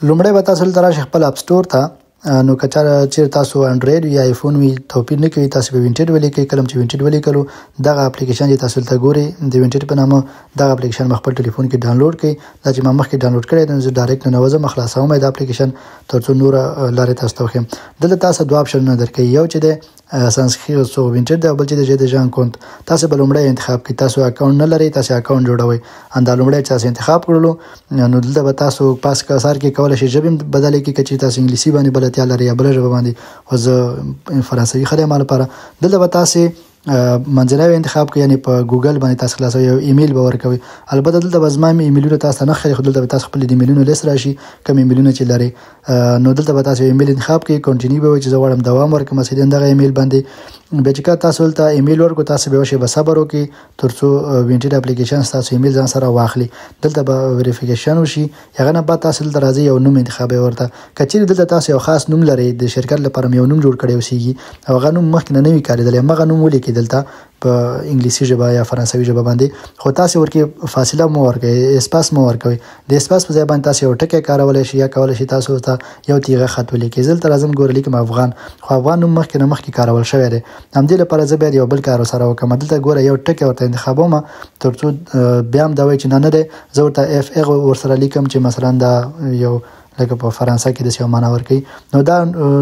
لومړی به تاسو دلته راشئ خپل app store ته. نو که چېرې تاسو انډراید یا آیفون وي توپیر نه کوي، تاسو به Vinted ولیکئ. کله چې Vinted ولیکلو دغه اپلیکیشن چې تاسو دلته ګورئ د Vinted په نامه، دغه اپلیکیشن به خپل ټلیفون کې ډاونلوډ کړئ. دا چې ما مخکې ډاونلوډ کړی دی، نو زه direct ننوځم، خلاصوم دا اپلیکیشن ترڅو نوره لارې تاسو ته وښیم. دلته تاسو دوه آپشنونه درکوي، یو چې دی s'inscrire sur Vinted دی او بل چې دی j'ai déjà un compte. تاسو به لومړی انتخاب کړئ، تاسو اکاونټ نه لرئ، تاسو اکاونټ جوړوئ. همدا لومړی چې تاسو انتخاب کړلو، نو دلته به تاسو پاس سر کې کولی شئ ژبې هم بدلې کړئ، که چېرې تاسو انګلیسي باندې بلدتیا لرئ یا بله ژبه باندې، خو زه فرانسوي ښه دی ما لپاره. دلته به تاسې منځنی انتخاب کړئ، یعنې په ګوګل باندې تاسو خلاصوئ، یو ایمیل به ورکوئ. البته دلته به زما ایمیلونه تاسو ته نه ښکاري، خو دلته به تاسو خپل د ایمیلونو لیست راشي، کوم ایمیلونه چې لرئ. نو دلته به تاسو ایمیل انتخاب کړئ، continue به وایئ چې زه غواړم دوام ورکړم مثلاً دغه ایمیل باندې. بیا چې کله تاسو دلته ایمیل ورکړو، تاسو به یوه شېبه صبر وکړئ ترڅو Vinted اپلیکیشن ستاسو ایمیل ځان سره واخلي. دلته به verification وشي، هغه نه بعد تاسو دلته راځئ یو نوم انتخابوئ ورته. که چېرې دلته تاسو یو خاص نوم لرئ، د شرکت لپاره مې یو نوم جوړ کړی اوسېږي او هغه نوم مخکې نه نه وي کارېدلی، هماغه نوم ولیکئ دلته په انګلیسي ژبه یا فرانسوي ژبه باندې، خو تاسو ورکې فاصله مو ورکوئ، espace مو ورکوئ. د espace په ځای باندې تاسو یو ټکی کارولی شئ یا کولی شئ تاسو ته یو تیغه خط ولیکئ. زه دلته راځم ګوره لیکم افغان، خو افغان نوم مخکې نه مخکې کارول شوی دی، همدې لپاره زه باید یو بل کار ورسره وکړم. دلته ګوره یو ټکی ورته انتخابوم ترڅو بیا هم دا وایي چې نه نه دی، زه ورته اف اغ ورسره لیکم چې مثلا دا یو لکه په فرانسه کې داسې یو معنا ورکوي. نو دا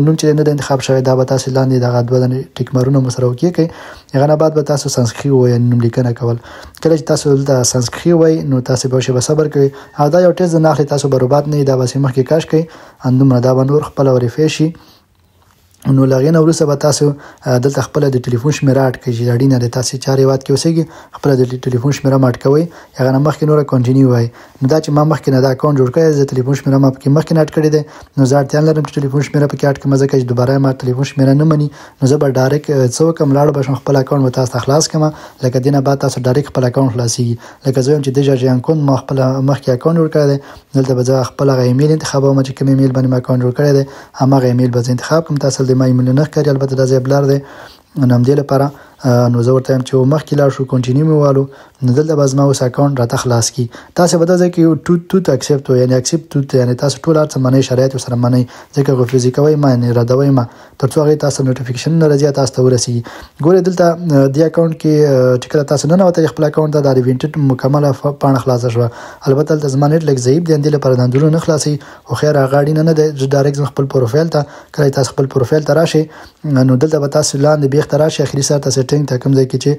نوم چې نه دی انتخاب شوی، دا به تاسو لاندې دغه دوه دانې ټیکمرونه مو سره وکیږئ. هغه نه بعد به تاسو s'inscrire ووایئ، نوم لیکنه کول. کله چې تاسو دلته s'inscrire ووایئ، نو تاسو به شېبه صبر کوئ او دا یو ټیسټ نه اخلي، تاسو به روبات نه، دا به مخکې کش کړئ، همدومره دا به نور خپله verify شي. نو له هغې نه وروسته به تاسو دلته خپله د ټلیفون شمېره add کړئ چې اړینه ده تاسو چې هر هېواد کې اوسېږئ خپله د ټلیفون شمېره هم add کوئ. هغه نه مخکې نوره continue وایئ. نو دا چې ما مخکې نه دا اکاونټ جوړ کړی، زه ټلیفون شمېره ما پکې مخکې نه add کړې دی، نو زه اړتیا نه لرم چې ټلیفون شمېره پکې add کړم، ځکه چې دوباره ما ټلیفون شمېره نه مني. نو زه به direct څه وکړم، لاړ به شم خپل اکاونټ به تاسو ته خلاص کړم. لکه دې نه بعد تاسو direct خپل اکاونټ خلاصېږي. لکه زه وایم چې déjà j'ai un compte، ما خپل مخکې اکاونټ جوړ کړی دی، دلته به زه خپل هغه ایمیل انتخابوم چې کوم ایمیل باندې ما اکاونټ جوړ کړی دی، هماغه ایمیل به زه انتخاب کړم. تاسو د ما ایمیل نه ښکاري، البته دا ځای blur دی، نو همدې لپاره نو زه ورته وایم چې مخکې لاړ شو، continue مې والو. نو دلته به زما اوس اکاونټ راته خلاص کړي. تاسو به دا ځای کې tout accepte وایئ، یعنې accepte tout، یعنې تاسو ټول هر څه منئ، شرایط ورسره منئ، ځکه refuser کوئ مه، یعنې ردوئ مه، تر څو هغې تاسو notification نه راځي تاسو ته ورسېږي. ګورئ دلته دې اکاونټ کې چې کله تاسو ننوتئ خپل اکاونټ ته، دا د Vinted مکمله پاڼه خلاصه شوه. البته دلته زما نېټ لږ ضعیف دی، همدې لپاره دا انځورونه نه خلاصوي، خو خیر هغه اړینه نه دی. زه direct ځم خپل پروفایل ته. کله چې تاسو خپل پروفایل ته راشئ، نو دلته به تاسو لاندې بیخ ته راشئ، اخري سر ته setting ته کوم ځای کې چې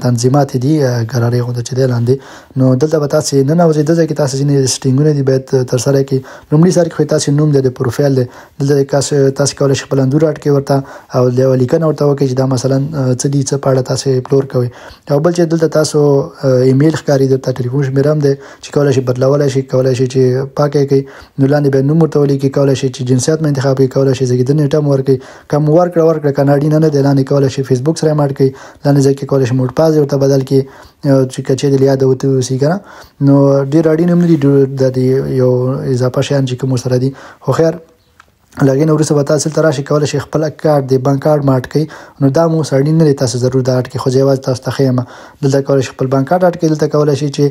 تنظیمات دي، ګرارې غونډه چې دی لاندې، نو دلته به تاسو ننوځئ. دلته کې تاسو ځینې setting ونه دي باید ترسره کړئ. لومړي سر کې خو تاسو نوم دی، د پروفایل دی، دلته تاسو کولی شئ خپل انځور add کړئ ورته او د یوه لیکنه ورته وکړئ چې دا مثلا څه دي، څه په اړه تاسو پلور کوئ. او بل چې دلته تاسو ایمیل ښکاري، دلته ټلیفون شمېره هم دی چې کولی شئ بدلولی شئ، کولی شئ چې پاک یې کړئ. نو لاندې بیا نوم ورته ولیکئ، کولی شئ چې جنسیت مو انتخاب کړئ، کولی شئ زېږېدنې نېټه مو ورکړئ، که مو ورکړه ورکړه، که نه اړینه نه دی. لاندې کولی شئ فیسبوک سره هم add کړئ، لاندې ځای کې کولی شئ mot de passe ورته بدل کړئ چې که چېرې له یاده وتلي اوسي که نه. نو ډېر اړین هم نه دي، د دې یو اضافه شیان چې کوم ورسره دي. خو خیر له هغې نه وروسته به تاسو دلته راشئ، کولی شئ خپل کارت دی، بانک کارت مو add کړئ. نو دا مو اوس اړین نه دی، تاسو ضرور دا add کړئ، خو زه یوازې تاسو ته ښیم. دلته کولی شئ خپل بانک کارت add کړئ، دلته کولی شئ چې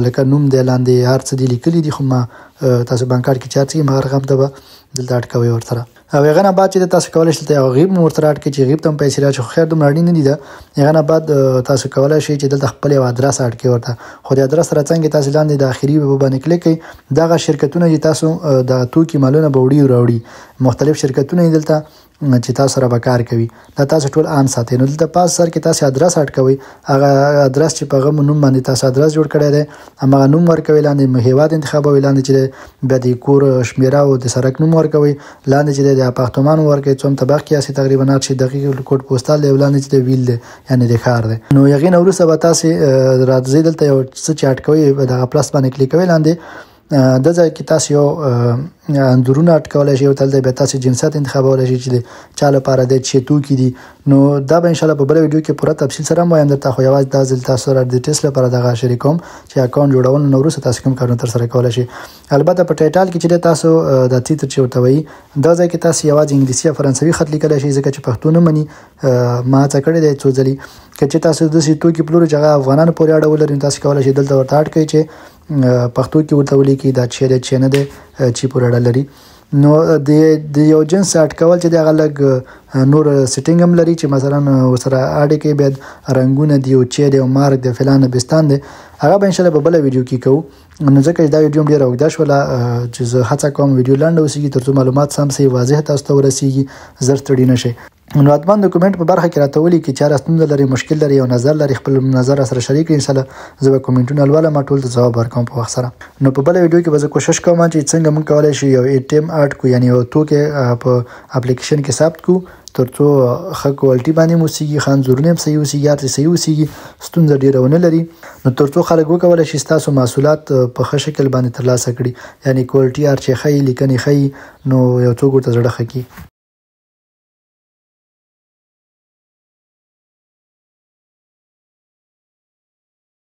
لکه نوم دی لاندې هر څه دي لیکلي دي، خو ما تاسو بانک کارت کې چې هر څه وي هغه رقم ته به دلته add کوئ ورسره. او هغه نه بعد چې تاسو کولی شئ دلته یو RIB مو ورسره add کړئ چې RIB ته هم پیسې راشي، خو خیر دومره اړین نه دي دا. هغه نه بعد تاسو کولی شئ چې دلته خپل یو ادرس add کړئ ورته، خو د ادرس سره څنګه تاسو لاندې د اخري باندې کلیک کړئ، دغه شرکتونه چې تاسو د توکي مالونه به وړي راوړي، مختلف شرکتونه دي دلته چې تاسو سره به کار کوي، دا تاسو ټول on ساتئ. نو دلته پاس سر کې تاسو ادرس add کوئ، هغه ادرس چې په هغه نوم باندې تاسو ادرس جوړ کړی دی هماغه نوم ورکوئ، لاندې هېواد انتخابوئ، لاندې چې دی بیا د کور شمېره او د سړک نوم ورکوئ، لاندې چې دی د اپارتمان ورکوئ، څوم طبق کې یاست تقریبا هر شي دقیق code postal دی، او لاندې چې دی ville دی یعنې د ښار دی. نو هغې نه وروسته به تاسې راځئ دلته یو څه چې add کوئ، دغه plus باندې کلیک کوئ، لاندې د ځای کې تاسو یو انځورونه add کولی شئ، او دلته بیا تاسو جنسیت انتخابولی شئ چې د چا لپاره دی، چې توکي دي. نو دا به انشاءالله په بله ویډیو کې پوره تفصیل سره هم وایم درته، خو یوازې دا ځل تاسو سره د ټیسټ لپاره دغه شریکوم چې اکاونټ جوړولو نه وروسته تاسو کوم کارونه ترسره کولی شئ. البته په title کې چې دی تاسو دا titre چې ورته وایي، دا ځای کې تاسو یوازې انګلیسي یا فرانسوي خط لیکلی شئ، ځکه چې پښتو نه مني. ما هڅه کړې دی څو ځلې، که چې تاسو داسې توکي پلورئ چې هغه افغانانو پورې اړه ولري، نو تاسو کولی شئ دلته ورته add کړئ چې پښتو کې ورته ولیکي دا چې دی چې نه دی چې پورې اړه لري. نو د یو جنس add کول چې دغه لږ نور setting هم لري چې مثلا ورسره add کې بیا رنګونه دی او چې دی او مارک دی فلان بستان دی، هغه به انشاءالله په بله ویډیو کې کوو. نو ځکه چې دا ویډیو هم ډېره اوږده شوله چې زه هڅه کوم ویډیو لنډه اوسېږي ترڅو معلومات سم صحیح واضح تاسو ته ورسېږي، زر ستړي نه شئ. نو حتما د کومنټ په برخه کې راته ولیکئ چې هره ستونزه لري، مشکل لري او نظر لري، خپل نظر را سره شریک کړئ. انشاءالله زه به کومنټونه لولم، ټول ته ځواب ورکوم په وخت سره. نو په بله ویډیو کې به زه کوشش کوم چې څنګه موږ کولی شو یو item add کړو، یعنی یو توکی په اپلیکیشن کې ثبت کړو ترڅو ښه quality باندې هم اوسېږي، ښه انځورونه هم صحیح اوسېږي، هر څه صحیح اوسېږي، ستونزه ډېره ونه لري. نو ترڅو خلک وکولی شي ستاسو محصولات په ښه شکل باندې ترلاسه کړي، یعنی quality هر چې ښه وي، لیکنې ښه وي، نو یو څوک ورته زړه ښه کړي.